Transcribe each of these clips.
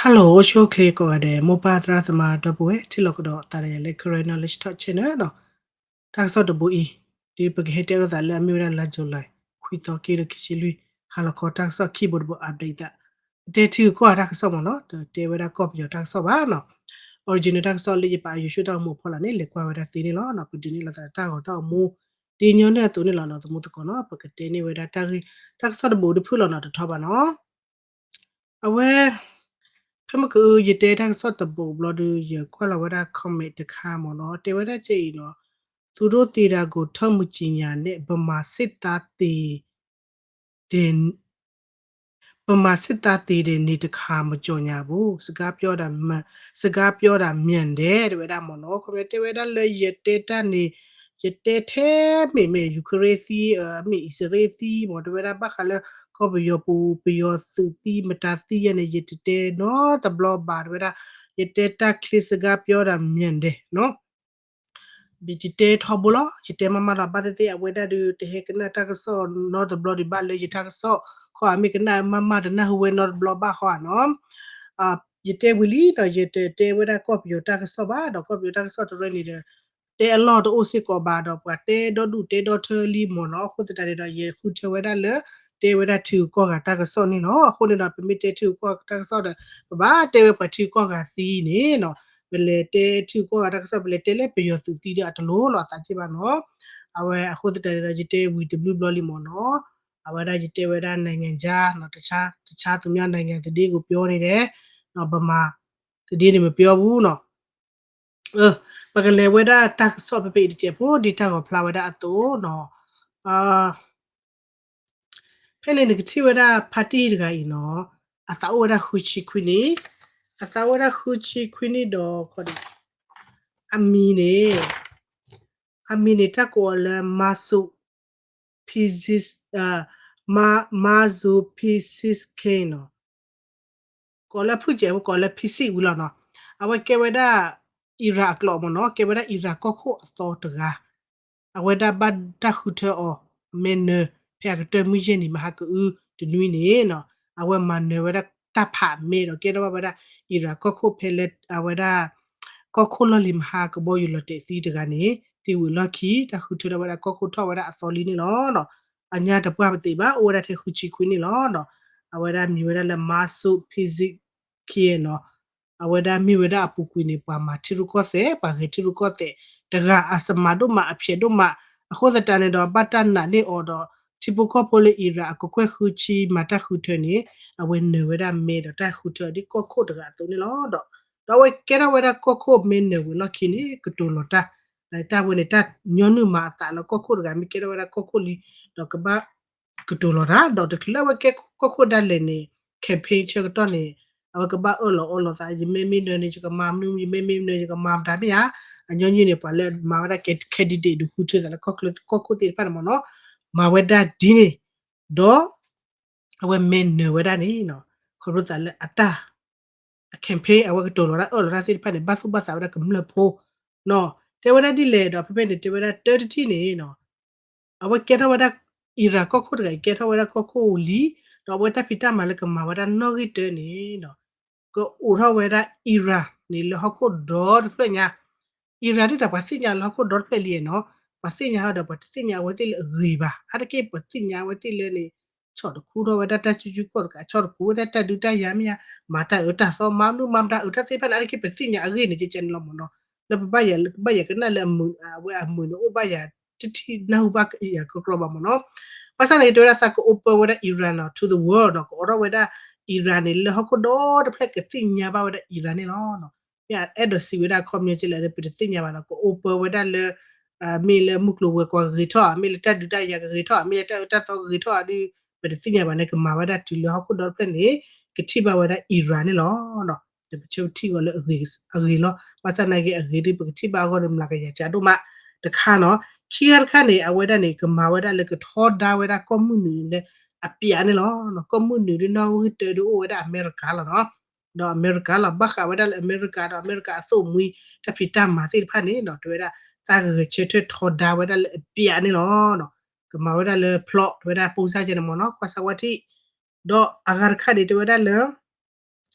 Hello အိၣ်ဆူၣ်အိၣ်ချ့ကိးဂၤဒဲး မိၢ်ပၢ်သရၣ်သမါဒီပုၢ်ဝဲၢ် ထံၣ်လိာ်ကဒီးသးဒီးယၤလၢ Karen Knowledge Talk Channel နီၤ. တၢ်ကစီၣ်တဘိအံၤ ဒ်ပကဟဲတဲလိာ်သးလၢအမ့ၢ်ဝဲဒၣ်လါ July ခွံသီ ခံကထိခံဆံလွံၢ် ဟါလီၤခီတၢ်ကစီၣ်ခံဘိတဘိ update သး တဲထံဂုၤကီၢ်ဂၤတၢ်ကစီၣ်မ့ၢ်နီၤ, တတဲဝဲဒၣ်ကီၢ်ပယီၤတၢ်ကစီၣ်ဘၣ်နီၤ. Original တၢ်ကစီၣ်လၢယပာ်ယိၤဆူၣ်တၢ်ဂီၤမူအဖီလာ်န့ၣ် လဲၤကွၢ်ဝဲဒၣ်သ့န့ၣ်လီၤ. ပဒုးန့ၢ်လိာ်သးတၢ်ဂီၤတၢ်ဂီၤမူ ဒ်ညီနုၢ်အသိးန့ၣ်လီၤနီၤ. သမူသကိးနီၤ ပကတဲန့ၢ်ဝဲဒၣ်တၢ်ဂ့ၢ် တၢ်ကစီၣ်တဘိတဖုၣ်လီၤနီၤ တထီဘၣ်နီၤ. အဝဲ ဖဲမ့ၢ်ကအု ယတဲတၢ်ကစီၣ်တဘိဘျီဒီး ယကွၢ်လီၤဝဲဒၣ် comment တခါမ့ၢ်နီၤ, တဲဝဲဒၣ်ကဲအံၤနီၤ, သူတို့သေတာကို ထုတ်မကြေညာနဲ့ ဗမာစစ်သားသေ ဗမာစစ်သားသေတဲ့နေ့တစ်ခါ မကြေညာဘူး, စကားပြောတာမှန်, စကားပြောတာ မြန်တယ် တဲဝဲဒၣ်မ့ၢ်နီၤ. ခီမ့ၢ်တဲဝဲဒၣ်လၢယတဲတၢ်န့ၣ် ယတဲထဲမ့ၢ်မ့ၢ် ယူၤခရ့ၣ်သံ, မ့ၢ်အံၣ်စရ့လးသံမ့ၢ် တဲဝဲဒၣ်ဘၣ်ဃးလၢ ကီၢ်ပယီၤပူၤ ပယီၤသုးသံ မတၤသံယဲန့ၣ် ယတတဲနီတဘျီဘၣ် တဲဝဲဒၣ်, ယတဲတၢ်ချ့ စကားပြောတာ မြန်တယ် နီၤ. ယတဲထီဘိလီၤ, ယတဲမးမးလီၤ. ဘၣ်သ့ၣ်သ့ၣ်အဝဲဒၣ်ဒီး တဟဲကနၣ်တၢ်ကစီၣ်နီတဘျီဒံးဘၣ်လၢယတၢ်ကစီၣ်, ခီအမ့ၢ်ကနၣ်မးမး တနၢ်ဟူဝဲနီတဘျီဘၣ်ဃီဧါနီၤ. ယတဲဝံၤလံဒီး ယတတဲဝဲဒၣ်ကီၢ်ပယီၤတၢ်ကစီၣ်ဘၣ်ဒီး ကီၢ်ပယီၤတၢ်ကစီၣ်တရၢန့ၣ်ဒီး တဲအလီၢ်တအိၣ်စ့ၢ်ကီးဘၣ်ဒီး ပှၤတဲဒီဒူၣ်တဲဒီထၢလံမ့ၢ်နီၤ. အဃိသတးန့ၣ်ဒီး ယဃုထၢဝဲဒၣ်လၢ တဲဝဲဒၣ်ထံဂုၤကီၢ်ဂၤတၢ်ကစီၣ်န့ၣ်လီၤ. အဃိန့ၣ်ဒီး ပမ့ၢ်တဲထံဂုၤကီၢ်ဂၤတၢ်ကစီၣ်ဒီး ပဘၣ်တဲဝဲပှၤထံဂုၤကီၢ်ဂၤသံန့ၣ်နီၤ. ပလဲၤတဲထံဂုၤကီၢ်ဂၤတၢ်ကစီၣ် ပလဲၤတဲလၢပယီၤသုးသံဒီးအတလိၤလီၤ အသးက့ၢ်ဘၣ်နီၤ. အဝဲအဃိသတးန့ၣ်ဒီး ယတဲဝံၤတဘျုးဘျီလံမ့ၢ်နီၤ. အဝဲဒၣ်ယတဲဝဲဒၣ် နိုင်ငံခြားနီၤ, တခြားသူများနိုင်ငံသတင်းကိုပြောနေတယ်, ဗမာသတင်းတွေမပြောဘူးနီၤ. ပကလဲၤဝဲဒၣ်တၢ်ကစီၣ်ဖဲဖဲအံၤတစဲးဖိ ဒ်တၢ်ဂီၤဖျါဝဲဒၣ်အသိးနီၤ. ဖဲန့ၣ်နကထံၣ်ဝဲဒၣ်ဖါတံၢ်တဂၤအံၤနီၤ, အသးအိၣ်ဝဲဒၣ်ဃုဆံခွံနံၣ်, အသးအိၣ်ဝဲဒၣ်ဃုဆံခွံနံၣ်ဒီး ခီဒီး အမံၤန့ၣ်, အမံၤန့ၣ် တၢ်ကိးအီၤလၢ Mazo Physique, Ma, Mazo Physique နီၤ. ကိးလၢဖုၣ်စဲးဖိ ကိးလၢ Physique ဝံၤလီၤနီၤ. အဝဲကဲဝဲဒၣ် Iran အကျိာ်မ့ၢ်နီၤ, ကဲဝဲဒၣ် Iran ကီၢ်ခိၣ်အသီတဂၤ အဝဲဒၣ်ဘၣ်တၢ်ဃုထၢအီၤ မဲနၢၤ ဖဲအကတၢၢ်မုၢ်ယဲၢ်နံၤ မဟါကအုတနွံန့ၣ်နီၤ, အဝဲမၤနၢၤဝဲဒၣ်တၢ်ဖးမဲဒီး ကဲထီၣ်ဘၣ်ဝဲဒၣ် Iran ကီၢ်ခိၣ်ဖဲလၢအဝဲဒၣ် ကီၢ်ခိၣ်လီၢ်လံၤမဟါကဘီယူၤလီၤတဲာ်သံတဂၤန့ၣ် သံဝံၤလီၢ်ခံ တၢ်ဃုထၢထီၣ်ဝဲဒၣ်ကီၢ်ခိၣ်ထီၣ်ဝဲဒၣ်အသီလံန့ၣ်လီၤ. အညါတပှၢ်ပသ့ၣ်ဘၣ် အိၣ်ဝဲဒၣ်ထဲဃုဆံခွံနံၣ်လီၤ. အဝဲဒၣ်မံၤဝဲဒၣ်လၢ Mazo Physique နီၤ. အဝဲဒၣ်မ့ၢ်ဝဲဒၣ်အပူၤကွံာ်န့ၣ် ပှၤမၤထံရူၢ်ကီၢ်သဲး ပှၤဂဲၤထံရူၢ်ကီၢ်သဲးတဂၤ အစမၤဒိၣ်မးအဖျဲးဒိၣ်မး အဃိသတးန့ၣ်ဒီး ဘၣ်တၢ်နာ်န့ၢ်အီၤဒီး ထံဖိကီၢ်ဖိလၢ Iran အကကွဲၢ်ဃုဆံမၤတၢ်ဃုထၢန့ၣ် အဝဲနၢၤဝဲဒၣ်မဲဒီးတၢ်ဃုထၢဒ်ကီၢ်ခိၣ်တဂၤအသိးန့ၣ်လီၤ. ဒီး ဒီးအဝဲကဲထီၣ်ဝဲဒၣ်ကီၢ်ခိၣ်မဲနၢၤဝံၤလီၢ်ခံန့ၣ် ကတိၤလီၤတၢ်, တၢ်ဝဲန့ၣ် တၢ်ညီနုၢ်မၤအသးလၢကီၢ်ခိၣ်တဂၤ မ့ၢ်ကဲထီၣ်ဝဲဒၣ်ကီၢ်ခိၣ်လံ ဒီးကဘၣ် ကတိၤလီၤတၢ် ဒီးတချုးလၢအဝဲကဲကီၢ်ခိၣ်ဒၣ်လဲာ်န့ၣ် campaign ဆၢကတီၢ်န့ၣ် အဝဲကဘၣ်အၢၣ်လီၤအီလီၤသး ယမ့ၢ်မ့ၢ်နၢၤန့ၣ် ယကမၤမနုၤ ယမ့ၢ်မ့ၢ်နၢၤ ယကမၤမတၤမ့ၢ်ဧါ. အညီနုၢ်န့ၣ် ပှၤလၢမၤဝဲဒၣ် candidate ဒုးဃုထၢသးလၢကီၢ်ချၢကီၢ်ခိၣ်သ့ၣ်တဖၣ်န့ၣ်မ့ၢ်နီၤ မၤဝဲဒၣ်ဒ်န့ၣ် ဒီး အဝဲမဲနၢၤဝဲဒၣ်န့ၣ် ခီဖျိသးလၢအတၢ် အ campaign အဝဲကတိၤလီၤတၢ်အၢၣ်လီၤတၢ်သ့ၣ်တဖၣ်န့ၣ် ဘၣ်သူၣ်ဘၣ်သးဝဲဒၣ်ကမျၢၢ်ဖိနီၤ. တဲဝဲဒၣ်ဒ်လဲၣ်ဒီး ဖဲဖဲန့ၣ် တဲဝဲဒၣ်တၢတထံၣ်န့ၣ်နီၤ အဝဲကဲထီၣ်ဝဲဒၣ် Iran ကီၢ်ခိၣ်တဂၤအံၤ ကဲထီၣ်ဝဲဒၣ်ကီၢ်ခိၣ်လံ ဒီးအဝဲတၢ်ဖံးတၢ်မၤလၢကမၤဝဲဒၣ်နီၣ်ဂံၢ်တၢန့ၣ်နီၤ ကအိးထီၣ်ဝဲဒၣ် Iran န့ၣ်လၢဟီၣ်ခိၣ်ဒီတဖျၢၣ်ညါ Iran ဒ်တၢ်ပှၤသ့ၣ်ညါလၢဟီၣ်ခိၣ်ဒီတဖျၢၣ်လံနီၤ ပှၤသ့ၣ်ညါဟီဒီး ပှၤတသ့ၣ်ညါအဝဲသ့ၣ်လၢအဂ့ၤဘၣ် အါတက့ၢ်ပှၤသ့ၣ်ညါအဝဲသ့ၣ်လၢန့ၣ် ဆီၣ်တခူထီၣ်ဝဲဒၣ်တၢ်စုကၠူကီၢ်တကး ဆီၣ်တခူဝဲဒၣ်တၢ်ဒုးတၢ်ယၤမ့ၢ်ယါ မၤတၢ်အၢတၢ်သီ မၤမနုၤမၤမတၤအၢတၢ်သ့ၣ်တဖၣ်န့ၣ် အါတက့ၢ်ပသ့ၣ်ညါအဂ့ၢ်န့ၣ် ကဲကဲန့ၣ်လီၤမ့ၢ်နီၤ လၢပဘၣ်ယၤ ကဘၣ်ယၤကနၣ်လၢအမုာ် အဝဲအမုာ်န့ၣ် အိၣ်ဘၣ်ယၤတထံၣ်နၢ်ဟူဘၣ်ယၤကကျီဘၣ်မ့ၢ်နီၤ ဘၣ်ဆၣ်န့ၣ် တဲဝဲဒၣ်သးကအိၣ်ပၢဝဲဒၣ် Iran နီၤ to the world နီၤ ကအိးထီၣ်ဝဲဒၣ် Iran န့ၣ် လၢဟီၣ်ခိၣ်ဒီတဖျၢၣ်ကသ့ၣ်ညါဘၣ်ဝဲဒၣ် Iran န့ၣ်လီၤ. မ့ၢ်အဲၣ်ဒိးစံးဝဲဒၣ်ခီပညီကလဲၣ် ပတသ့ၣ်ညါဘၣ်နီၤ ကအိၣ်ပၢဝဲဒၣ်လၢ မ့ၢ်လၢမုၢ်ကျိၤဝဲၤကွာ်ကဂ့ၤထီၣ် မ့ၢ်လၢတၢ်ဒုးတၢ်ယၤကဂ့ၤထီၣ် မ့ၢ်လၢတၢ်အၢတၢ်သီကဂ့ၤထီၣ်ဒီး ပတသ့ၣ်ညါဘၣ်န့ၣ် ကမၤဝဲဒၣ်တုၤလၢဟီၣ်ခိၣ်ဒီတဖျၢၣ်န့ၣ် ကထံၣ်ဘၣ်ဝဲဒၣ် Iran န့ၣ်လီၤ. ဒီးပဆၢထံၣ်ဂီၤလၢအဂ့ၤလီၤ ဘၣ်ဆၣ်နာ်က့အဂ့ၤဒ်ပကထံၣ်ဘၣ်အဂီၢ်ဒီး မျးကယၤကၠးဒိၣ်မး တခါနီၤ ခံဂၤတခါန့ၣ် အဝဲဒၣ်န့ၣ် ကမၤဝဲဒၣ်လၢကထီဒါဝဲဒၣ်ကီၢ်မုၢ်နုာ်လၢအပျးန့ၣ်လီၤ. ကီၢ်မုၢ်နုာ်ဒ်နီၣ်ဂံၢ်တၢဒ်အိၣ်ဝဲဒၣ်အမဲရကၤလီၤနီၤ ဒီးအမဲရကၤလီၤ ဘၣ်ဃးဝဲဒၣ်လၢအမဲရကၤဒီးအမဲရကၤအသိၣ်မှံ တၢ်ဖံးတၢ်မၤသ့ၣ်တဖၣ်န့ၣ်နီၤ တဲဝဲဒၣ် သးဂဲၤဆၢထၢၣ်ထီဒါဝဲဒၣ်လၢအပျးန့ၣ်လီၤ. ကမၤဝဲဒၣ်လၢဖျီၣ် တဲဝဲဒၣ် ပိစၢ်ကဲန့ၣ်မ့ၢ်နီၤ ကွၢ်စၢ်ဝဲထံၣ် ဒီးအဂၤတခါန့ၣ် တဲဝဲဒၣ်လၢ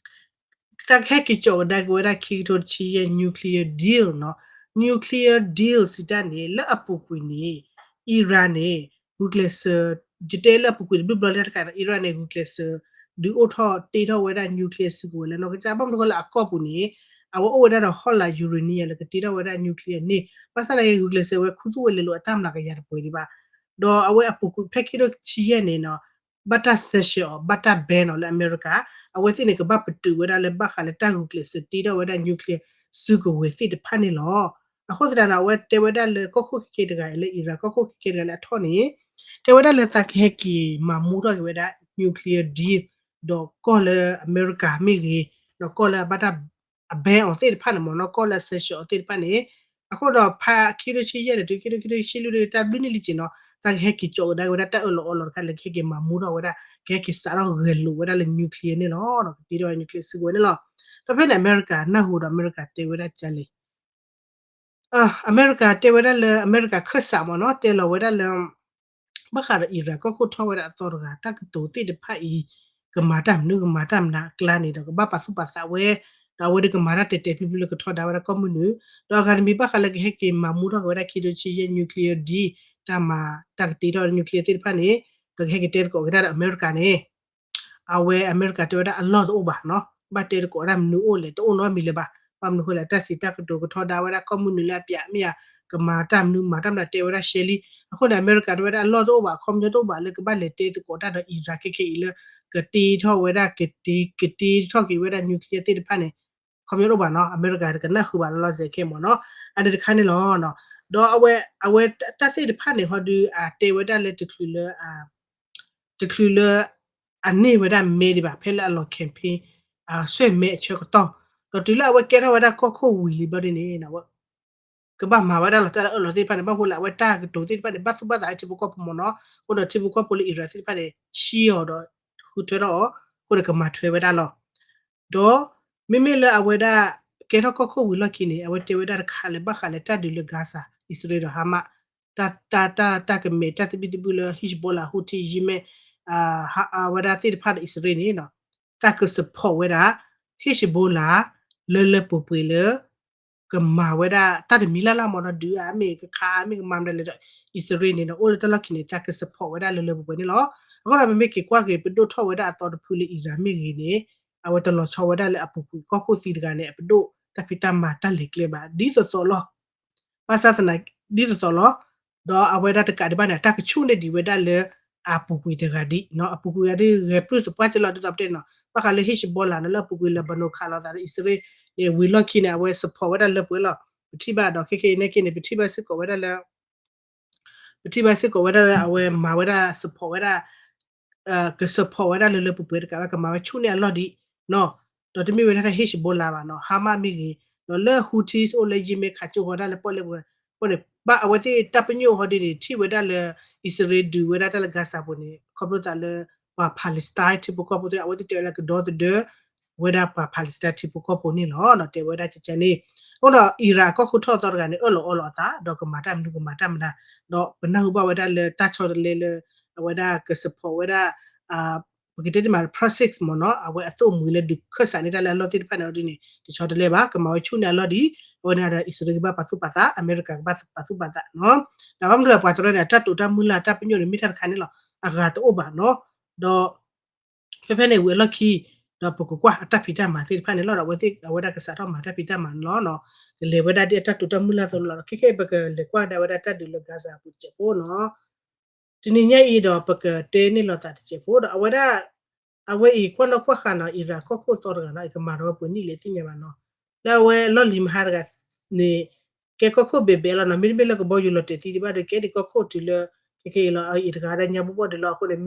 တၢ်ကဟဲက့ၤကၠီးကဒါက့ၤဝဲဒၣ်ခံကထိတဆံယဲၢ် nuclear deal နီၤ, nuclear deal စံးတၢ်န့ၣ် လၢအပူၤကွံာ်န့ၣ် Iran န့ၣ် ဂုာ်ကျဲးစၢး, ယတဲလၢအပူၤကွံာ်တဘျုးဘျီလၢတခါနီၤ Iran န့ၣ် ဂုာ်ကျဲးစၢး ဒုးအိၣ်ထီၣ်တ့ထီၣ်ဝဲဒၣ် nuclear စုကဝဲၤလၢနီၢ်ကစၢ် ဘၣ်မနုၤဃိလၢအကီၢ်ပူၤန့ၣ် အဝဲအိၣ်ဝဲဒၣ်ဒီးဟီၣ်လာ် uranium လၢကတ့ထီၣ်ဝဲဒၣ် nuclear န့ၣ် ဘၣ်ဆၣ်သနာ်က့ ဂုာ်ကျဲးစၢးဝဲခူသူၣ်ဝဲလဲၤလိာ်အတၢ်မျးကယၤတပှဲၤဒံးဘၣ်, ဒီးအဝဲအပူၤကွံာ်ဖဲခံကထိတဆံယဲၢ်န့ၣ်နီၤ ဘၣ်တၢ် sanction အီၤ ဘၣ်တၢ် ban အီၤလၢအမဲရကၤ, အဝဲသ့ၣ်န့ၣ် ကဘၣ်ပတုာ်ဝဲဒၣ်လၢဘၣ်ဃးလၢတၢ်ဂုာ်ကျဲးစၢးတ့ထီၣ်ဝဲဒၣ် nuclear စုကဝဲၤသ့ၣ်တဖၣ်န့ၣ်လီၤ. အဃိသတးန့ၣ် အဝဲတဲဝဲဒၣ်လၢကီၢ်ခိၣ်ခဲကဲတဂၤအံၤ လၢ Iran ကီၢ်ခိၣ်ခဲကဲတဂၤလၢအထီၣ်န့ၣ် တဲဝဲဒၣ်လၢသးကဟဲက့ၤမၤမူထီၣ်က့ၤဝဲဒၣ် nuclear deal ဒီးကီၢ်လၢအမဲရကၤမ့ၢ်ဂ့ၤ, ဒီးကီၢ်လၢအဘၣ်တၢ် အ ban အီၤသ့ၣ်တဖၣ်န့ၣ်မ့ၢ်နီၤ ကီၢ်လၢအ sanction အီၤသ့ၣ်တဖၣ်န့ၣ်, အဃိဒီးဖဲခံကထိတဆံယဲၢ်န့ၣ် တုၤခံကထိခံကထိခံဆံလွံၢ် တၢ်ဘျုးနံၣ်လံက့ၤနီၤ သးကဟဲက့ၤကၠီးကဒါက့ၤဝဲဒၣ်တၢ်အၢၣ်လီၤအီလီၤတခါလၢကဟဲက့ၤမၤမူထီၣ်ဝဲဒၣ် ကဟဲက့ၤစးထီၣ်ဂဲၤလိာ်ဝဲဒၣ်လၢ nuclear န့ၣ်လီၤ. ကတ့ထီၣ်ဝဲ nuclear စုကဝဲၤန့ၣ်လီၤ. ဒီးဖဲန့ၣ် အမဲရကၤနၢ်ဟူဒီးအမဲရကၤတဲဝဲဒၣ်ကလဲၣ် အမဲရကၤတဲဝဲဒၣ်လၢ အမဲရကၤခၢၣ်စးမ့ၢ်နီၤ တဲလီၤဝဲဒၣ်လၢ ဘၣ်ဃးဒီး Iran ကီၢ်ခိၣ်ထီၣ်ဝဲဒၣ်အသီတဂၤ တၢ်ကတိၤသ့ၣ်တဖၣ်အံၤ ကမၤတၢ်မနုၤကမၤတၢ်မနုၤအကျါန့ၣ်ဒီး ကဘၣ်ပာ်သူၣ်ပာ်သးဝဲ, ဒီးအဝဲဒၣ်ကမၤတၢ်တဲာ်တဲာ်ဖျုးဖျုးလၢကထီဒါဝဲဒၣ်ကီၢ်မုၢ်နုာ်, ဒီးအဂၤတမံၤဘၣ်ဃးလၢကဟဲက့ၤမၤမူထီၣ်က့ၤဝဲဒၣ်ခံကထိတဆံယဲၢ် nuclear deal တၢ်မၤတၢ်ကတ့ထီၣ် nuclear သ့ၣ်တဖၣ်န့ၣ်, ဒီးကဟဲက့ၤတဲသကိးက့ၤတၢ်ဒီးအမဲရကၤန့ၣ် အဝဲအမဲရကၤတဲဝဲဒၣ်အလီၢ်တအိၣ်ဘၣ်နီၤ, ဘၣ်တဲသကိးဝဲဒၣ်မနုၤအိၣ်လဲၣ် တအိၣ်နီတမံၤလၢၤဘၣ်, ဘၣ်မနုၤဃိလဲၣ် တၢ်စံးတၢ်ကတိၤကထီဒါဝဲဒၣ်ကီၢ်မုၢ်နုာ်လၢအပျးမ့ၢ်ဧါ, ကမၤတၢ်မနုၤမၤတၢ်မနုၤတဲဝဲဒၣ်ရှဲလံ, အဃိန့ၣ် အမဲရကၤတဲဝဲဒၣ်အလီၢ်တအိၣ်ဘၣ် အခီပညီတအိၣ်ဘၣ်လၢကဘၣ်လဲၤတဲသကိးတၢ်ဒီး Iran ခဲခဲအံၤလၢ ကတ့ထီၣ်ဝဲဒၣ် ကတ့ထီၣ်က့ၤဝဲဒၣ် nuclear သ့ၣ်တဖၣ်န့ၣ်, အခီပညီတအိၣ်ဘၣ်နီၤ, အမဲရကၤတကနၢ်ဃုာ်ဘၣ်လီၤလီၤဆဲးခဲမ့ၢ်နီၤ, အန့ၣ်တခါန့ၣ်လီၤ. ဒီးအဝဲ အဝဲတၢ်သ့ၣ်တဖၣ်န့ၣ်ဟီဒုး အတဲဝဲဒၣ်လၢတချုးလၢ တချုးလၢ အန့ၢ်ဝဲဒၣ်မဲဒံးဘၣ် ဖဲလၢအလီၤ campaign အဆွဲမဲအဆၢကတီၢ်, ဒီးတုၤလၢအဝဲကဲထီၣ်ဝဲဒၣ်ကီၢ်ခိၣ်ဝံၤလံဘျီဒ်န့ၣ် ကဘၣ်မၤဝဲဒၣ်လီၤတၢ်လၢအၢၣ်လီၤသ့ၣ်တဖၣ်န့ၣ် ဘၣ်ဃိလၢအဝဲတၢ်ကတိၤသ့ၣ်တဖၣ်န့ၣ် ဘၣ်သူၣ်ဘၣ်သးလၢထံဖိကီၢ်ဖိမ့ၢ်နီၤ, အဃိဒီးထံဖိကီၢ်ဖိလၢ Iran သ့ၣ်တဖၣ်န့ၣ် ဆံးအီၤဒီး ဃုထၢထီၣ်အီၤ, အဃိဒီးကမၤထွဲဝဲဒၣ်လီၤ. ဒီး မ့မ့ၢ်လၢအဝဲဒၣ် ကဲထီၣ်ကီၢ်ခိၣ်ဝံၤလီၢ်ခံန့ၣ် အဝဲတဲဝဲဒၣ်တခါလၢဘၣ်ဃးလၢတၢ်ဒုးလၢ Gaza အံၣ်စရ့လးဒီး Hamas တၢ် တၢ် တၢ် တၢ်ကမဲာ်တၢ်သဘံၣ်သဘုၣ်လၢ Hezbollah Houthi Yemen အဝဲဒၣ်သ့ၣ်တဖၣ်ဒီးအံၣ်စရ့လးန့ၣ် သးက support ဝဲဒၣ် Hezbollah လၢလၢပှဲၤပှဲၤလၢ ကမၤဝဲဒၣ်တၢ်တမံၤလၢ်လၢ်မ့ၢ်နီၤ ဒုးဧါမ့ၢ်ကခးမ့ၢ်ကမၤမနုၤလဲၣ်ဒီး အံၣ်စရ့လးန့ၣ်ဒီး အိၣ်လၢတၢ်လီၢ်ခံန့ၣ် သးက support ဝဲဒၣ်လၢလၢပှဲၤပှဲၤန့ၣ်လီၤ. အဃိဒီးပမ့ၢ်က့ၤကွၢ်က့ၤ ပဒိၣ်ထီၣ်ဝဲဒၣ်အသီတဖုလၢ Iran မ့ၢ်ဂ့ၤန့ၣ် အဝဲတလီၤဆီဝဲဒၣ်လၢအပူၤကွံာ်ကီၢ်ခိၣ်သံတဂၤန့ၣ် အပဒိၣ်တၢ်ဖံးတၢ်မၤတၢ်လဲၤကျဲဘၣ် ဒ်သိးသိးလီၤ. ဘၣ်ဆၣ်သနာ်က့ ဒ်သိးသိးလီၤ. ဒီးအဝဲဒၣ်တကးဒံးဘၣ်န့ၣ် အတၢ်ကဆူၣ်န့ၢ်ဒံးဝဲဒၣ်လၢ အပူၤကွံာ်တဂၤဒံး အပူၤကွံာ်ဂၤဒ်ဂဲၤပျုၢ်သပှၢ်ကလီၤ ဒ်သိးပတဲနီၤ ဘၣ်ဃးလၢ Hezbollah န့ၣ် လၢအပူၤကွံာ် Lebanon ခးလိာ်သးဒီးအံၣ်စရ့လးန့ၣ် ဝံၤလီၢ်ခံန့ၣ် အဝဲ support ဝဲဒၣ်လၢပှဲၤလီၤ. ပထံၣ်ဘၣ်ဒီးခဲခဲအံၤန့ၣ်က့န့ၣ် ပထံၣ်ဘၣ်စ့ၢ်ကီးဝဲဒၣ်လၢ ပထံၣ်ဘၣ်စ့ၢ်ကီးဝဲဒၣ်လၢအဝဲမၤဝဲဒၣ် support ဝဲဒၣ် က support ဝဲဒၣ်လၢလၢပှဲၤပှဲၤတကးဘၣ် ကမၤဝဲဆူၣ်န့ၢ်အလီၢ်ဒံးနီၤ. ဒီးတမ့ၢ်ဝဲဒၣ် Hezbollah ဘၣ်နီၤ Hamas မ့ၢ်ဂ့ၤ ဒီးလၢ Houthis အိၣ်လၢ Yemen ခးကၠိဃီၤဒၣ်လၢပီၣ်လဲၣ်ပူၤ အဃိန့ၣ် ဘၣ်အဝဲသ့ၣ်တၢ်ပညိၣ်ဟီဒ်န့ၣ် ထံၣ်ဝဲဒၣ်လၢ အံၣ်စရ့လးဒုးဝဲဒၣ်တၢ်လၢ Gaza ပူၤန့ၣ် ခီဖျိသးလၢ ပှၤ Palestine ထံဖိကီၢ်ဖိသ့ၣ် အဝဲသ့ၣ်တဲဝဲလၢကဒီသဒၢ ဝဲဒၣ်ပှၤ Palestine ထံဖိကီၢ်ဖိန့ၣ်လီၤ. တဲဝဲဒၣ်ကကန့ၣ် အဃိဒီး Iran အကီၢ်ခိၣ်ထီၣ်သီတဂၤန့ၣ် အၢၣ်လီၤအီလီၤအသး ဒီးကမၤတၢ်မနုၤကမၤတၢ်မနုၤ ဒီးပနၢ်ဟူဘၣ်ဝဲဒၣ်လၢတၢ်ဆီတလဲလၢ အဝဲဒၣ်က support ဝဲဒၣ် ပကတဲတမး Proxy မ့ၢ်နီၤ အဝဲအသိၣ်မှံၤလၢဒုးခၢၣ်စးန့ၢ်တၢ်လၢအလီၢ်သ့ၣ်တဖၣ်န့ၣ်အီၤဒ်န့ၣ် တဆီတလဲဘၣ် ကမၤဝဲဆူၣ်န့ၢ်အလီၢ်ဒံး အဝဲန့ၣ်ဒီး အံၣ်စရ့လးကဘၣ်ပာ်သူၣ်ပာ်သး အမဲရကၤကဘၣ်ပာ်သူၣ်ပာ်သးနီၤ. ဒီးဘၣ်မနုၤလဲၣ် ပှၤတရၢန့ၣ် အတၢ်တိာ်တၢ်မုၢ်လၢ်တၢ်ပညိၣ်န့ၣ် မ့ၢ်တၢ်တခါန့ၣ်လီၤ အဂၤတအိၣ်ဘၣ်နီၤ. ဒီး ဖဲဖဲန့ၣ်ဝံၤအလီၢ်ခံ ဒီးပကကွၢ်အတၢ်ဖံးတၢ်မၤသ့ၣ်တဖၣ်န့ၣ်လီၤ. ဒီးအဝဲသ့ၣ် အဝဲဒၣ်ကစးထီၣ်မၤတၢ်ဖံးတၢ်မၤန့ၣ်လီၤ. ကလဲၤဝဲဒၣ်ဒ်အတၢ်တိာ်တၢ်မုၢ်လၢ်အသိးန့ၣ်လီၤ. ခဲခဲအံၤပကလဲၤကွၢ်ကဒါဝဲဒၣ်တၢ်ဒုးလၢ Gaza အပူၤတစဲးဖိနီၤ. တနံၤညါအံၤဒီးပကတဲန့ၢ်လိာ်သးတစဲးဖိဒီး အဝဲဒၣ် အဝဲအံၤကွၢ်နီၣ်ကွၢ်ဃာ်နီၤ Iran ကီၢ်ခိၣ်သီတဂၤနီၤ အံၤကမၤဒီးဝဲပှဲၤနံၣ်လဲၣ်သ့ၣ်ညါဘၣ်နီၤ. လၢအဝဲလီၢ်လံၤမဟါတဂၤန့ၣ် ကဲကီၢ်ခိၣ်ဘဲၣ်ဘဲၣ်လီၤနီၤ. မ့တမ့ၢ်လၢကဘီယူၤလီၤတဲာ်သံဒံးဘၣ်ဒီး ကဲဒံးကီၢ်ခိၣ်တုၤလၢ ခဲခဲအံၤလီၤ အအံၤတဂၤဒၣ်ညါဘိဘီၣ်ဒံးလီၤ. အဃိန့ၣ်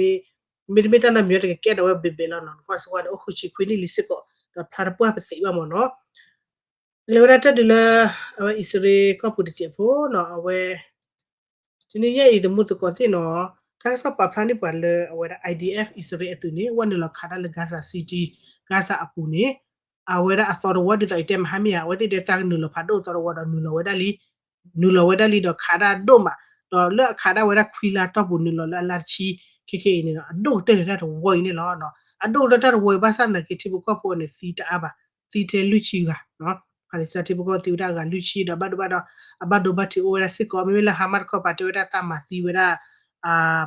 မ့တမ့ၢ်တၢ်နီတမံၤဒီးကကဲဒီးဝဲဘဲၣ်ဘဲၣ်လီၤနီၤ. ကွၢ်စ့ၢ်ကီးန့ၣ် အိၣ်ဃုဆံခွံနံၣ်လံစ့ၢ်ကီး ဒီးဖျါတပှၢ်ပသံးဘၣ်မ့ၢ်နီၤ. လဲၤဝဲဒၣ်တၢ်ဒုးလၢ အဝဲအံၣ်စရ့လးကီၢ်ပူၤတစဲးဖိနီၤ အဝဲ တနံၤညါအံၤသမူသကိးသ့ၣ်နီၤ တၢ်ကစီၣ်ပာ်ဖျါန့ၢ်ပှၤလၢအဝဲဒၣ် I D F အံၣ်စရ့လးအသုးန့ၣ် ဝဲနုာ်လီၤခးတၢ်လၢ Gaza City Gaza အပူၤန့ၣ် အဝဲဒၣ်အသီတဝီဒ်သိးအံၤတဲမဟါမ့ၢ်ဧါ အဝဲသ့ၣ်တဲသးကနုာ်လီၤဖးဒိၣ်အသီတဝီဒီးနုာ်လီၤဝဲဒၣ်လံ နုာ်လီၤဝဲဒၣ်လံဒီးခးဒၣ်ဒိၣ်မး ဒီးလၢအခးဒၣ်ဝဲဒၣ်ခွံလါတီၢ်ပူၤနုာ်လီၤလၢအလါတဆံ ခဲခဲအံၤန့ၣ် အဒိၣ်ကတၢၢ်န့ၣ်တၢ်တဝီအံၤန့ၣ်လီၤ. အဒိၣ်ကတၢၢ်တၢ်တဝီအံၤဘၣ်ဆၣ်သနာ်က့ထံဖိကီၢ်ဖိန့ၣ်သံတအါဘၣ် သံထဲလွံၢ်ဆံဂၤ, Palestine ထံဖိကီၢ်ဖိသံဝဲဒၣ်အဂၤလွံၢ်ဆံဒီးဘၣ်ဒိဘၣ်ထံး, အဘၣ်ဒိဘၣ်ထံးအိၣ်ဝဲဒၣ်စ့ၢ်ကီး, မ့မ့ၢ်လၢ Hamas တခီပၤ တဲဝဲဒၣ်တၢ်မၤသံဝဲဒၣ်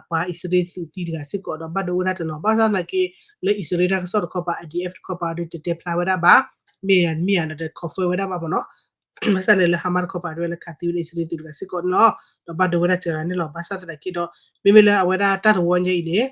ပှၤအံၣ်စရ့လးသုးသံတဂၤစ့ၢ်ကီးဒီးဘၣ်ဒိဝဲဒၣ်တနီၤ, ဘၣ်ဆၣ်သနာ်က့ လၢအံၣ်စရ့လးတၢ်ကစီၣ်တခီပၤ IDF တခီပၤဒီးတတဲဖျါဝဲဒၣ်ဘၣ်, မ့ၢ်ဧါတမ့ၢ်ဧါဒီးတ confirm ဝဲဒၣ်ဘၣ်မ့ၢ်နီၤ, ဘၣ်ဆၣ်န့ၣ်လၢ Hamas တခီပၤ တဲဝဲလၢခးသံဝဲဒၣ်အံၣ်စရ့လးသုးတဂၤစ့ၢ်ကီးန့ၣ်လီၤ, ဒီးဘၣ်ဒိဝဲဒၣ်စှၤဂၤန့ၣ်လီၤ, ဘၣ်ဆၣ်သနာ်က့ဒီး မ့မ့ၢ်လၢအဝဲဒၣ်တၢ်တဝီညါအံၤန့ၣ်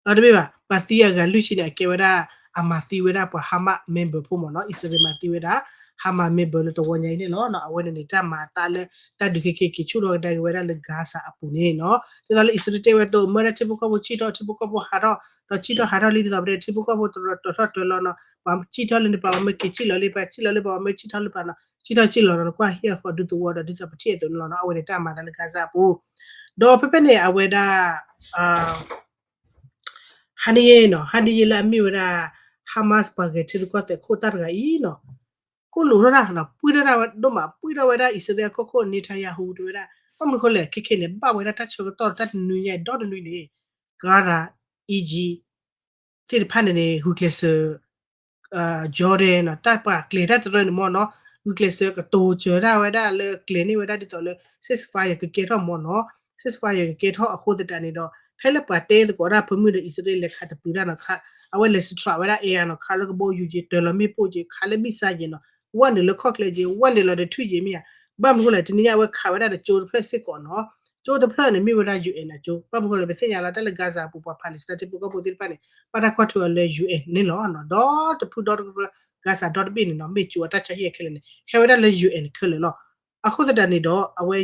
အတမ့ၢ်ဘၣ်, ပှၤသံအဂၤလွံၢ်ဆံန့ၣ် အကဲဝဲဒၣ် အမၤသံဝဲဒၣ်ပှၤ Hamas member ဖိမ့ၢ်နီၤ, အံၣ်စရ့လးမၤသံဝဲဒၣ် Hamas member လၢတဝီညါအံၤန့ၣ်လီၤ, အဝဲန့ၣ်န့ၣ် တၢ်မၤအသးလၢ တၢ်ဒုးခဲခဲက့ၤဆူၣ်ထီၣ်ကဒါက့ၤဝဲဒၣ်လၢ Gaza အပူၤန့ၣ်နီၤ, ဒ်သိးလၢအံၣ်စရ့လးတဲဝဲအသိး မ့ၢ်ဒၣ်ထံဖိကီၢ်ဖိစံၣ်ထီၣ် ထံဖိကီၢ်ဖိဟးထီၣ်, ဒီးစံၣ်ထီၣ်ဟးထီၣ်လံဒ်သိးပတဲ ထံဖိကီၢ်ဖိတရီတၢၢ်ထီၣ်တၢၢ်လီၤနီၤ, ပှၤစံၣ်ထီၣ်လံန့ၣ် ပှၤမ့ၢ်က့ၤစံၣ်လီၤလံ ပှၤစံၣ်လီၤလံ ပှၤမ့ၢ်စံၣ်ထီၣ်လံ ပှၤစံၣ်ထီၣ်စံၣ်လီၤနီၤ, နကွၢ်ဟ့ၣ်အဃီဒုသဝီဒီးဒ်သိးပထံၣ်အသိးန့ၣ်လီၤနီၤ, အဝဲန့ၣ်တၢ်မၤသးလၢ Gaza အပူၤ, ဒီးဖဲဖဲန့ၣ် အဝဲဒၣ် ဟါနံၤယဲနီၤ, ဟါနံၤယဲလၢအမ့ၢ်ဝဲဒၣ် Hamas ပှၤဂဲၤထံရူၢ်ကီၢ်သဲးခိၣ်သၣ်တဂၤအံၤနီၤ, ကိၣ်လိာ်ထီၣ်တၢ်နီၤ, ပှံၢ်ထီၣ်တၢ်ဝဲဒိၣ်မး, ပှံၢ်ထီၣ်ဝဲဒၣ်အံၣ်စရ့လးကီၢ်ခိၣ် Netanyahu တဲဝဲဒၣ်, ဘၣ်မနုၤဃိလဲၣ် ခဲခဲန့ၣ် ဘၣ်ဝဲဒၣ်တၢ်ဆၢကတီၢ်တၢ်တနွံညါအံၤဒီတနွံန့ၣ် Qatar, Egypt သ့ၣ်တဖၣ်န့ၣ်န့ၣ် ဂုာ်ကျဲးစၢး Jordan နီၤ, တၢ်ပှၤကျဲၤတၢ်တရၢန့ၣ်မ့ၢ်နီၤ, ဂုာ်ကျဲးစၢးကတိၤစၢၤတၢ်ဝဲဒၣ်လၢကျဲၤန့ၢ်ဝဲဒၣ်ဒ်သိးလၢ ceasefire ကကဲထီၣ်မ့ၢ်နီၤ, ceasefire ကကဲထီၣ်အဃိသတးန့ၣ်ဒီး ဖဲလၢပှၤတဲသကိးတၢ်ဖၢမုၢ်ဒီး အံၣ်စရ့လးလဲၤခးတပူၤတၢ်နီၤ, အဝဲလဲၤ strike ဝဲဒၣ် air နီၤ, ခးလၢကဘီယူၤက့ၤ တၢၤလီၤမ့ၣ်ပိၢ်က့ၤ ခးလၢ missile က့ၤနီၤ, ဝဲနုာ်လၢခီၣ်ကျဲက့ၤ ဝဲနုာ်လီၤဒီးထွံၣ်က့ၤမ့ၢ်ဧါ, ဘၣ်မနုၤဃိလဲၣ် တနံၤညါအဝဲခးဝဲဒၣ်ဒီးကၠိတဖျၢၣ်စ့ၢ်ကီးနီၤ, ကၠိတဖျၢၣ်န့ၣ်မ့ၢ်ဝဲဒၣ် UN အကၠိ, ဘၣ်မနုၤဃိလဲၣ် ပသ့ၣ်ညါလီၤ တၢ်လၢ Gaza အပူၤ ပှၤ Palestine ထံဖိကီၢ်ဖိသ့ၣ်တဖၣ်န့ၣ် ဘၣ်တၢ်ကွၢ်ထွဲအီၤလၢ UN န့ၣ်လီၤ, ဒီတဖုဒီတဖု Gaza ဒီတဘ့ၣ်န့ၣ်နီၤ မ့ၢ်ကၠိအတၢ်ဆါဟံၣ်အခဲလၢာ်န့ၣ် ဟဲဝဲဒၣ်လၢ UN ခဲလၢာ်လီၤ, အဃိသတးန့ၣ်ဒီး အဝဲ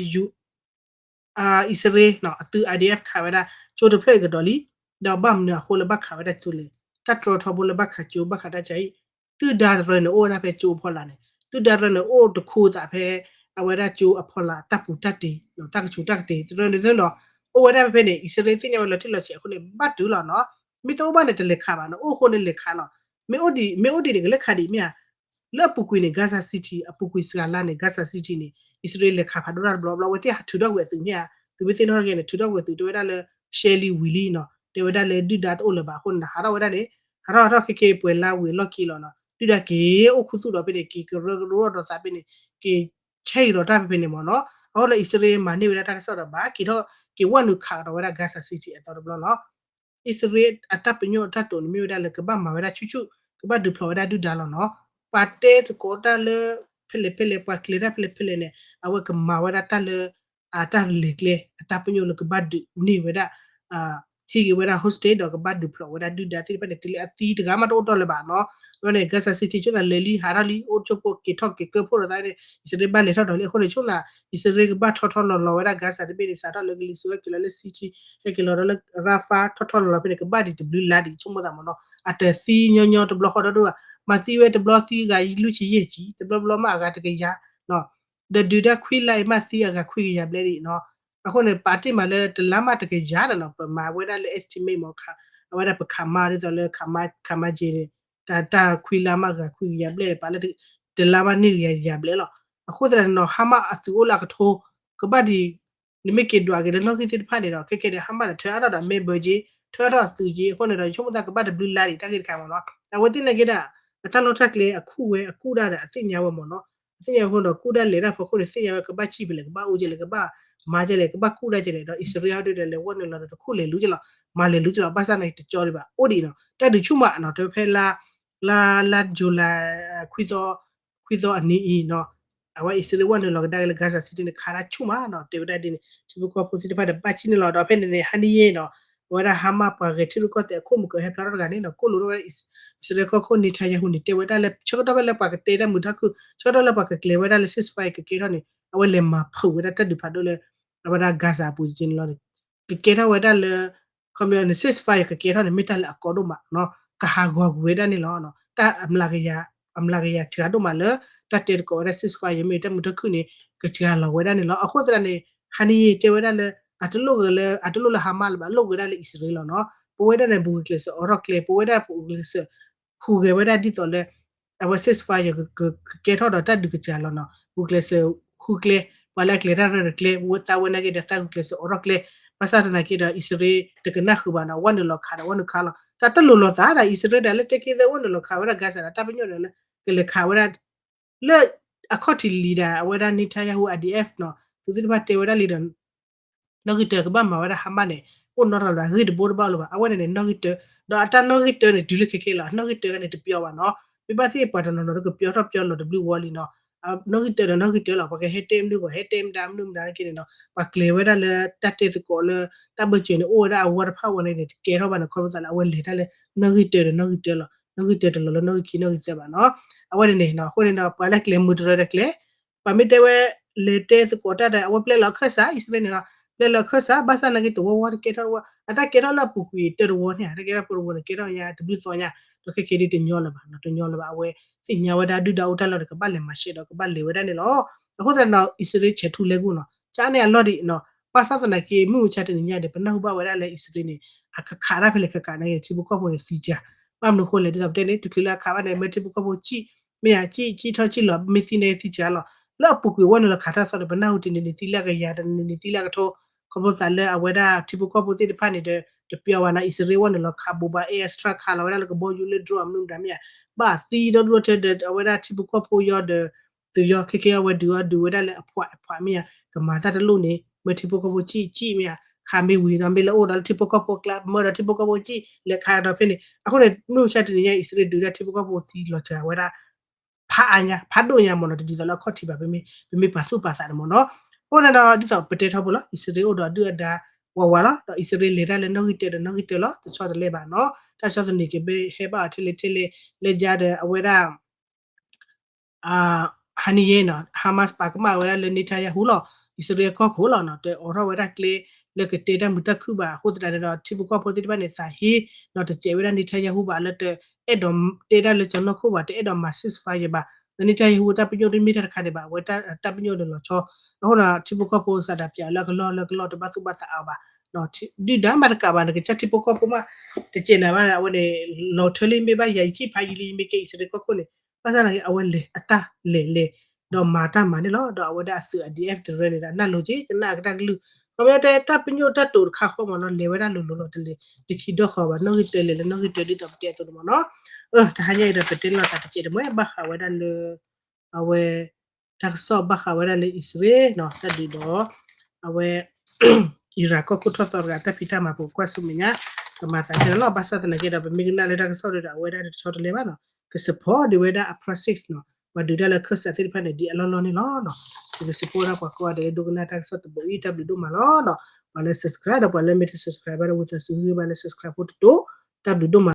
အံၣ်စရ့လး အသုး IDF ခးဝဲဒၣ်ကၠိတဖျၢၣ်အံၤကဒီးလံ, ဒီးဘၣ်မနုၤအဃိလၢဘၣ်ခးဝဲဒၣ်ကၠိလဲၣ်, တၢ်တြီထီဘိလၢဘၣ်ခးကၠိ ဘၣ်ခးတၢ်ဆါဟံၣ်, ဒုၣ်ဒါတရၢန့ၣ် အိၣ်ဝဲဒၣ်ဖဲကၠိအဖီလာ်န့ၣ်, ဒုၣ်ဒါတရၢန့ၣ် အိၣ်တခူသးဖဲ အဝဲဒၣ်ကၠိအဖီလာ် တၢ်ပူၤတၢ်တ့ၤ တၢ်ကဆူးတၢ်ကတ့ၤ တရၢန့ၣ်သ့ဒီး အိၣ်ဝဲဒၣ်ဖဲဖဲန့ၣ် အံၣ်စရ့လးသ့ၣ်ညါဝဲလီၤတံၢ်လီၤဆဲးအဃိန့ၣ် ဘၣ်တုၤလီၤနီၤ, မ့ၢ်တအိၣ်ဘၣ်န့ၣ် တလဲၤခးဘၣ်နီၤ, အိၣ်အဃိန့ၣ်လဲၤခးလီၤ, မ့ၢ်အိၣ်ဒံး မ့ၢ်အိၣ်ဒံးန့ၣ် ကလဲၤခးဒံးမ့ၢ်ဧါ, လၢအပူၤကွံာ်န့ၣ် Gaza City အပူၤကွံာ်စှၤလါန့ၣ် Gaza City န့ၣ် အံၣ်စရ့လးလဲၤခးဖးဒိၣ်တၢ်တဘျီဘျီ အဝဲသ့ၣ်ဟးထုးထီၣ်ကွံာ်အသုးမ့ၢ်ဧါ, သုးမ့ၢ်သ့ၣ်နီၣ်ထီၣ်က့ၤန့ၣ် ထုးထီၣ်ကွံာ်အသုး တဲဝဲဒၣ်လၢ ရှဲလံဝံၤလံနီၤ, တဲဝဲဒၣ်လၢဒုၣ်ဒါတအိၣ်လၢၤဘၣ်အဃိန့ၣ် ဟးထီၣ်ဝဲဒၣ်န့ၣ်, ဟးထီၣ်ဟးထီၣ်ခဲက့ၤပှဲၤလါဝံၤအလီၢ်ခံလီၤနီၤ, ဒုၣ်ဒါက့ၤအိၣ်ခူသူၣ်ဒီးဖဲန့ၣ် က့ၤကရၢကရိထီၣ်ဒီးသးဖဲန့ၣ် က့ၤဆဲက့ၤဒီးတၢ်ဖဲဖဲန့ၣ်မ့ၢ်နီၤ, အဃိန့ၣ် အံၣ်စရ့လးမၤန့ၢ်ဝဲဒၣ်တၢ်ကစီၣ်ဒီးဘၣ်က့ၤထီၣ် က့ၤဝဲနုာ်ခးကဒီးဝဲဒၣ် Gaza City အသီတဘျီနီၤ အံၣ်စရ့လးအတၢ်ပညိၣ်အတၢ်တိာ်န့ၣ် မ့ၢ်ဝဲဒၣ်လၢကဘၣ်မၤဝဲဒၣ်ဆူၣ်ဆူၣ် ကဘၣ်ဒုးဖျိးဝဲဒၣ်ဒုၣ်ဒါလီၤနီၤ, ပှၤတဲသကိးတၢ်လၢ ဖဲလဲၣ်ဖဲလဲၣ် ပှၤကျဲၤတၢ်ဖဲလဲၣ်ဖဲလဲၣ်န့ၣ် အဝဲကမၤဝဲဒၣ်တၢ်လၢ အတၢ်လဲၤကျဲ အတၢ်ပညိၣ်လၢကဘၣ်ဒုးန့ၢ်ဝဲဒၣ် ဟံးက့ၤဝဲဒၣ် hostage ဒီးကဘၣ်ဒုးဖျိးဝဲဒၣ်ဒုၣ်ဒါသ့ၣ်တဖၣ်န့ၣ် တုၤလၢအသံတဂၤမးတအိၣ်တီၢ်လၢၤဘၣ်နီၤ, ဒီးန့ၣ် Gaza City ဆိသးလဲၤလံဟးထီၣ်လံ အိၣ်ဆိဖိက့ၤထီၣ်က့ၤကၢၢ်ဖှိၣ်ဒီးသးန့ၣ် အံၣ်စရ့လးဘၣ်လဲၤထီၣ်ဒီးလံ အဃိန့ၣ် ဆိသး အံၣ်စရ့လးကဘၣ်ထီထီလီၤလီၤဝဲဒၣ် Gaza တဘ့ၣ်န့ၣ် စးထီၣ်လၢကလံၤစိးဟဲက့ၤလီၤလၢ city ဟဲက့ၤလီၤဒီးလၢ Rafah ထီၣ်ထီလီၤလီၤဖဲန့ၣ် ကဘၣ်ဒံးတဘျုးလါဒံး ဆိကမိၣ်သးမ့ၢ်နီၤ, အတသံညီညီတဘျီဃီဒီးဒိၣ်ဘၣ်, မၤသံဝဲတဘျီသံဂၤလွံၢ်ဆံယဲၢ်ဆံ တဘျီဘျီမ့ၢ်အဂၤတကယၤ ဒီးဒုးတၢ်ခွံလါအံၤမ့ၢ်သံအဂၤခွံကယၤဘျဲၣ်ဒံးနီၤ, အဃိန့ၣ် ပာ်တ့ၢ်မးလၢတလါမးတကယၤဒီးနီၤ ပမၤဝဲဒၣ်လၢ estimate မ့ၢ် အဝဲဒၣ်ပခးမါဒ်သိးလၢ ခးမါက့ၤန့ၣ် တၢ်ခွံလါမးဂၤခွံကယၤဘျဲၣ် ပာ်လၢ တလါမးန့ၢ်ကယၤယၤဘျဲၣ်လီၤ, အဃိသတးန့ၣ်နီၤ Hamas အသုးအိၣ်လၢအကထိ ကဘၣ်ဒံး နမ့ၢ်က့ၤဒွးက့ၤလၢနီၣ်ဂံၢ်သ့ၣ်တဖၣ်န့ၣ်ဒီး ခဲကဲန့ၣ် Hamas န့ၣ် ထၢအါထီၣ်ဒီး member က့ ထၢအါထီၣ်အသုးက့ အဃိန့ၣ်ဒီး ယဆိကမိၣ်သးကဘၣ်တဘျုးလါဒံး တၢ်ဂ့ၢ်တခါမ့ၢ်နီၤ, အဝဲသ့ၣ်နာ်က့ဒၣ် အတၢ်လီၢ်တၢ်ကျဲအခူၣ်ဝဲအကူၣ်ဒၣ်ဒီး အသ့ၣ်ညါဝဲမ့ၢ်နီၤ, အသ့ၣ်ညါဝဲအဃိဒီး ကူၣ်ဒၣ်လဲၤတၢ်ဖီခိၣ်န့ၣ် သ့ၣ်ညါဝဲကဘၣ်စံၣ်ဖဲလဲၣ် ကဘၣ်အိၣ်ကဲလဲၣ် ကဘၣ်မၤကဲလဲၣ် ကဘၣ်ကူၣ်ဒၣ်ကဲလဲၣ် ဒီးအံၣ်စရ့လးဟီဒုဒီးလဲၤဝဲနုာ်လီၤဒီးတခူၣ်လဲၤလူၤကဲလီၤ မၤလဲၤလူၤကဲလီၤ ဘၣ်ဆၣ်န့ၣ်တကၠီဒံးဘၣ် အိၣ်ဒံးနီၤ တၢ်ဒုးဆူၣ်မးနီၤ တဲဝဲဖဲလါ လါ လါ July ခွံသီ ခွံသီအနံၤအံၤနီၤ အဝဲအံၣ်စရ့လးဝဲနုာ်လီၤကဒါက့ၤလၢ Gaza City န့ၣ် ခးတၢ်ဆူၣ်မးနီၤ တဲဝဲဒၣ်ဒ်န့ၣ် ထံဖိကီၢ်ဖိသ့ၣ်တဖၣ်ဒီးဘၣ်စံၣ်န့ၣ်လီၤ ဒီးဖဲန့ၣ်န့ၣ် ဟါနံၤယဲနီၤ အဝဲဒၣ် Hamas ပှၤဂဲၤထံရူၢ်ကီၢ်သဲးအခိၣ်မုၢ်ကဟဲဖျါထီၣ်တဂၤန့ၣ်နီၤ ကိၣ်လိာ်ထီၣ်ဝဲဒၣ် အံၣ်စရ့လးကီၢ်ခိၣ် Netanyahu န့ၣ် တဲဝဲဒၣ်လၢ ဆၢကတီၢ်ဖဲလၢပှၤကတဲတၢ်မုာ်တၢ်ခုၣ် ဆၢကတီၢ်လၢပှၤကကျဲၤဝဲဒၣ်လၢ ceasefire ကကဲထီၣ်န့ၣ် အဝဲလဲၤမၤဖုးဝဲဒၣ်တၢ်ဒုးဖးဒိၣ်လၢ အဝဲဒၣ် Gaza အပူၤန့ၣ်လီၤ ကကဲထီၣ်ဝဲဒၣ်လၢ ခီပညီန့ၣ် ceasefire ကကဲထီၣ်န့ၣ် မ့ၢ်တၢ်လၢအကီဒိၣ်မးနီၤ ကဟးဂီၤကွံာ်ဝဲဒၣ်န့ၣ်လီၤ တၢ်အမျးကယၤ အမျးကယၤစှၤဒိၣ်မးလၢ တၢ်တဲသကိးဝဲဒၣ် ceasefire မ့ၢ်တၢ်မုာ်တၢ်ခုၣ်န့ၣ် ကစှၤလီၤဝဲဒၣ်န့ၣ်လီၤ အဃိသတးန့ၣ် ဟါနံၤယဲတဲဝဲဒၣ်လၢ အတလိၣ်ဂ့ၤလၢ အတလိၣ်လၢ Hamas လၢၤဘၣ် လိၣ်ဂ့ၤဒၣ်လၢအံၣ်စရ့လးလီၤနီၤ ပဝဲဒၣ်န့ၣ် ပဂုာ်ကျဲးစၢးအိးထီၣ်ကျဲ ပဝဲဒၣ်ပဂုာ်ကျဲးစၢး ဟူးဂဲၤဝဲဒၣ်ဒ်သိးလၢ အဝဲ ceasefire ကကဲထီၣ်ဒီးတၢ်ဒုးကစှၤလီၤနီၤ ဂုာ်ကျဲးစၢးဟူးကျဲ ပှၤလၢအကျဲၤတၢ်ရၢဒီးကျဲ သးဝဲနာ်က့ဒီးသးဂုာ်ကျဲးစၢးအိးထီၣ်ကျဲ ဘၣ်ဆၣ်သနာ်က့ဒီး အံၣ်စရ့လးတကနၣ်ဃုာ်ဘၣ်နီၤ, ဝဲနုာ်လီၤခးဒီး ဝဲနုာ်ခးလီၤ. တၢ်တလိၤလိာ်သးဒၣ် အံၣ်စရ့လးဒၣ်လၢတဲက့သၢဝဲနုာ်လီၤခးဝဲဒၣ် Gaza ဒီး တၢ်ပညိၣ်ဒီးလၢ ကလဲၤခးဝဲဒၣ် လၢအခီၣ်ထံးလံၤဒၣ် အဝဲဒၣ် Netanyahu IDF နီၤ, သုးသ့ၣ်တဖၣ်တဲဝဲဒၣ်လံဒီး နီၣ်ဂံၢ်တၢကဘၣ်မၤဝဲဒၣ် Hamas န့ၣ် အိၣ်နီတလီၤ ဂံၢ်တဘိတဘၣ်အိၣ်လၢၤဘၣ်. အဝဲန့ၣ်န့ၣ် နီၣ်ဂံၢ်တၢ, ဒီးအတၢ်နီၣ်ဂံၢ်တၢန့ၣ် တုၤလၢခဲခဲလီၤ. နီၣ်ဂံၢ်တၢန့ၣ် တပျီဘၣ်နီၤ. မ့ၢ်ဘၣ်သ့ၣ်ပှၤတနီၤနီၤဒီးကပျီထီၣ်ပျီလီၤတဘျုးဝီလံနီၤ. နီၣ်ဂံၢ်တၢဒီးနီၣ်ဂံၢ်တၢလီၤ. ပှၤကဟဲတဲမနုၤ ပှၤဟဲတဲမတၤမနုၤမတၤက့န့ၣ်နီၤ, ပှၤကျဲၤဝဲဒၣ်လၢတၢ်တဲသကိးလၢ တၢ်ဘၢၣ်စၢၤန့ၣ် အိၣ်ဝဲဒၣ်အဝီတဖၣ်ဝဲန့ၣ်န့ၣ် တကဲထီၣ်ဘၣ်န့ၣ် ခီဖျိသးလၢအဝဲလဲၤတၢ်လၢ နီၣ်ဂံၢ်တၢဒီးနီၣ်ဂံၢ်တၢလီၤ. နီၣ်ဂံၢ်တၢတလီၤလၢနီၣ်ဂံၢ်ခံနီၣ်ဂံၢ်သၢဘၣ်နီၤ. အဝဲန့ၣ်န့ၣ် အဃိန့ၣ်ဒီး ပှၤလၢကျဲၤမုာ်တရၢဒီးကျဲၤ ပှၤမ့ၢ်တဲဝဲ လဲၤတဲသကိးတၢ်ဒီး အဝဲပျဲလီၤအခၢၣ်စး အံၣ်စရ့လးန့ၣ်လီၤ. ပျဲလီၤအခၢၣ်စး ဘၣ်ဆၣ်သနာ်က့ တဝီဝီတကဲထီၣ်တဝီ, အတၢ်ကဲထီၣ်လၢအပူၤကွံာ်တၢတဝီန့ၣ် တၢ်ကဲထီၣ်ပူၤတဝီန့ၣ် ကဲထီၣ်ညါတဘျုးသီညါ, ဒီးခဲက့ၤဒ်တညီလၢၤဘၣ်နီၤ, တညီလၢၤဘၣ်. အဝဲသ့ၣ်ညါဝဲဒၣ်ဒုၣ်ဒါအိၣ်တၢ်လီၢ်ဒီး ကဘၣ်လဲၤမၤရှဲဒီး ကဘၣ်လဲၤဝဲဒၣ်န့ၣ်လီၤ. အဃိသတးဒီး အံၣ်စရ့လးဆဲးထူလဲကူၣ်နီၤ, ကန့ၣ်အလီၢ်ဒံးနီၤ, ဘၣ်ဆၣ်သနာ်က့ မုၢ်မဆါတနံၤညါဒီး ပနၢ်ဟူဘၣ်ဝဲဒၣ်လၢအံၣ်စရ့လးန့ၣ် အခးခးတၢ်ဖဲလဲၣ်ခးခးန့ၣ် ထံဖိကီၢ်ဖိန့ၣ်သံစှၤ, ဘၣ်မနုၤအဃိလဲၣ် ဒ်သိးပတဲန့ၣ် တချုးလၢအခးဘၣ်န့ၣ် မ့ၢ်ထံဖိကီၢ်ဖိကံၣ် မ့ၢ်ယၤ ကံၣ် ကံၣ်ထီၣ်ကံၣ်လီၤ မ့ၢ်သံန့ၣ်သံစှၤလီၤ. လၢအပူၤကွံာ်ဝဲနုာ်လီၤခးတၢ်သီဒီး ပနၢ်ဟူတနံၤန့ၣ်သံလၢအကယၤ တနံၤန့ၣ်သံလၢအကထိ, ခီဖျိသးလၢအဝဲဒၣ်ထံဖိကီၢ်ဖိသ့ၣ်တဖၣ်န့ၣ်ဒီး တပျီဘၣ်နီၤ, အံၣ်စရ့လးဝဲနုာ်လီၤခးဘူးဘၣ် air strike ခးလီၤဝဲဒၣ်လၢကဘီယူၤလၢ drone မနုၤမတၤမ့ၢ်ယၤ, ဘၣ်သံဒီဒူၣ်ဒီထၢဒီး အဝဲဒၣ်ထံဖိကီၢ်ဖိယီၤဒီး သုးယီၤခဲခဲအဝဲဒုးအီၤဒုးဝဲဒၣ်လၢအဖှးအဖှးမ့ၢ်ယၤ, ကမၤတၢ်တလိၣ်န့ၣ် မ့ၢ်ထံဖိကီၢ်ဖိကံၣ်ကံၣ်မ့ၢ်ယၤ, ခးမ့ၢ်ဝံၤဒီးမ့ၢ်လၢအိၣ်ဒီးလၢထံဖိကီၢ်ဖိကျါ မၢဒီးထံဖိကီၢ်ဖိကံၣ် လဲၤခးဒီးဖဲန့ၣ်, အဃိန့ၣ် မုၢ်မဆါတနံၤညါ အံၣ်စရ့လးဒုးဒၣ်ထံဖိကီၢ်ဖိသံလီၤစှၤဝဲဒၣ် ဖးအါညါ ဖးဒိၣ်ညါမ့ၢ်နီၤ, တဒ်သိးလၢအခီၣ်ထံးဘၣ် ပမ့ၢ်ပာ်သူၣ်ပာ်သးန့ၣ်မ့ၢ်နီၤ. အဃိန့ၣ်ဒီး ဒ်သိးပတဲထီဘိလီၤ အံၣ်စရ့လးအိၣ်ဒီးအဒုၣ်အဒါဝးဝးလီၤ, ဒီးအံၣ်စရ့လးလဲၤတၢ်လၢနီၣ်ဂံၢ်တၢဒီးနီၣ်ဂံၢ်တၢလီၤ, တဆီတလဲဘၣ်နီၤ, တၢ်ဆီတနံၤကဘၣ်ဟဲဘၣ်အီၤထဲလဲၣ်ထဲလဲၣ် လၢယါဒီးအဝဲဒၣ် ဟါန့ၣ်ယဲနီၤ Hamas ပာ်ကမၣ်ဝဲဒၣ်လၢ Netanyahu လီၤ, အံၣ်စရ့လးကီၢ်ခိၣ်လီၤနီၤ, တအိးထီၣ်ဝဲဒၣ်ကျဲ လၢကတဲတၢ်မုာ်တၢ်ခုၣ်ဘၣ်. အဃိသတးန့ၣ်ဒီး ထံဖိကီၢ်ဖိသ့ၣ်တဖၣ်န့ၣ် သးဟ့နီၤ, တစဲးဝဲဒၣ် Netanyahu ဘၣ်လၢတအဲၣ်ဒိးတဲတၢ်လၢကၠီၤနီၢ်ခိၣ်ဘၣ်, တအဲၣ်ဒိးမၤ ceasefire ဘၣ်, ဒီး Netanyahu တၢ်ပညိၣ်တမ့ၢ်တၢ်တခါဒံးဘၣ်, အဝဲတၢ်ပညိၣ်ဒီးလီၤဆီ, အဃိဒီး ထံဖိကီၢ်ဖိစးဒးပၠးလၢအကလီၢ်လၢကလီၢ် တဘၣ်သူၣ်ဘၣ်သးအါဘၣ် ဒုၣ်ဒါမးတကးဘၣ် နကစၢ်ထံဖိကီၢ်ဖိမး တစဲးနၤဘၣ် အဝဲန့ၣ် လီၤထၢလံ မ့ၢ်ဘၣ်ယၤ ယကံၣ်ဖးယံာ်လံ ယမ့ၢ်ကဲအံၣ်စရ့လးကီၢ်ခိၣ်န့ၣ်, ဘၣ်ဆၣ်သနာ်က့ အဝဲလဲၤအတၢ်လဲၤလဲၤ ဒီးမၤတၢ်မၤန့ၣ်လီၤ. ဒီးအဝဲဒၣ်အသုး အ ဒဲးအၣ် တရၢန့ၣ်ဒီး နၢ်လိၤက့ၤ ကနၣ်ကဒါကလုၢ်, ခီပညီတဲ တၢ်ပညိၣ်တၢ်တိာ်တခါဃီမ့ၢ်နီၤ လဲၤဝဲဒၣ်လိၤလိၤလီၤ, တလဲၤတခံဒီဃီဘၣ်, နီၣ်ဂံၢ်တၢလဲၤလၢနီၣ်ဂံၢ်တၢ ဒ်သိးပတဲအသိးန့ၣ်မ့ၢ်နီၤ. တဟါညါအံၤဒီး ပတဲလီၤသးတစဲးတမှဲ ဘၣ်ဃးဝဲဒၣ်လၢ အဝဲ တၢ်ကစီၣ်ဘၣ်ဃးဝဲဒၣ်လၢအံၣ်စရ့လးနီၤ တၢ်ဒုးဒီး အဝဲ အံရၣ်ကီၢ်ခိၣ်ထီၣ်သီတဂၤ တၢ်ဖံးတၢ်မၤပူၤကွၢ်ဆူမဲာ်ညါ ကမၤသးဒ်န့ၣ်လီၤ. ဘၣ်ဆၣ်သနာ်က့ဒီး ပမ့ၢ်ကနၣ်လၢတၢ်ကစီၣ်ဒီး အဝဲဒၣ်တဆီတလဲဘၣ်နီၤ, က support ဒံးဝဲဒၣ်အ process နီၤ, ပှၤဒုးတၢ်လၢခၢၣ်စးသ့ၣ်တဖၣ်န့ၣ် ဒ်အလီၢ်လီၢ်န့ၣ်လီၤ. ပက support ဒၣ်ပှၤကိးဂၤဒဲးလၢဒိကနၣ်တၢ်ကစီၣ်တဘိအံၤ တၢ်ဘျုးဒိၣ်မးလီၤ. ပှၤလၢ subscribe ဒီးပှၤလၢမ့ၢ်တ subscribe ဘၣ်ဒီး ဝံသးစူၤဂ့ၤဘၣ်လၢ subscribe ဖိတတိၤ, တၢ်ဘျုးဒိၣ်မး.